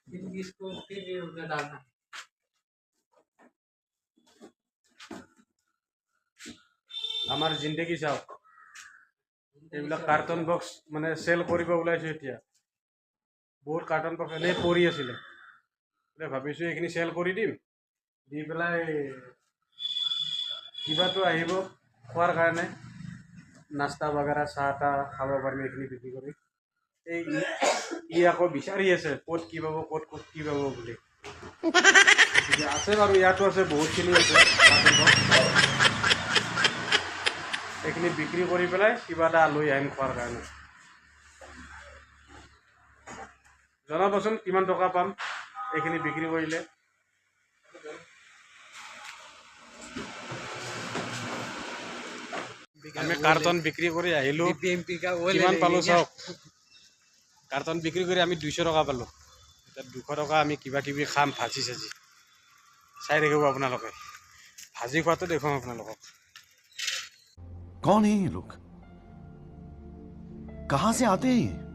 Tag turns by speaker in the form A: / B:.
A: फिर इसको फिर उधर डालना।
B: আমাৰ জিন্দগী চাওক, এইবিলাক কাৰ্টন বক্স মানে চেল কৰিব ওলাইছোঁ এতিয়া। বহুত কাৰ্টন বক্স এনেই পৰি আছিলে, এতিয়া ভাবিছোঁ এইখিনি চেল কৰি দিম, দি পেলাই কিবাটো আহিব খোৱাৰ কাৰণে, নাস্তা বাগাৰা চাহ তাহ খাব পাৰিম এইখিনি বিক্ৰী কৰি। এই ই আকৌ বিচাৰি আছে ক'ত কি পাব, ক'ত ক'ত কি পাব বুলি। গতিকে আছে বাৰু, ইয়াতো আছে, বহুতখিনি আছে কাৰ্টন বক্স। এইখিনি বিক্ৰী কৰি পেলাই কিবা এটা লৈ আহিম খোৱাৰ কাৰণে। জনাবচোন কিমান টকা পাম এইখিনি বিক্ৰী কৰিলে। আমি কাৰ্টন বিক্ৰী কৰি আহিলোঁ, কিমান পালোঁ চাওক। কাৰ্টন বিক্ৰী কৰি আমি 200 টকা পালোঁ। এতিয়া 200 টকা আমি কিবা কিবি খাম, ভাজি চাজি চাই থাকিব আপোনালোকে। ভাজি খোৱাটো দেখুৱাম আপোনালোকক।
C: कौन है ये लोग, कहां से आते हैं ये?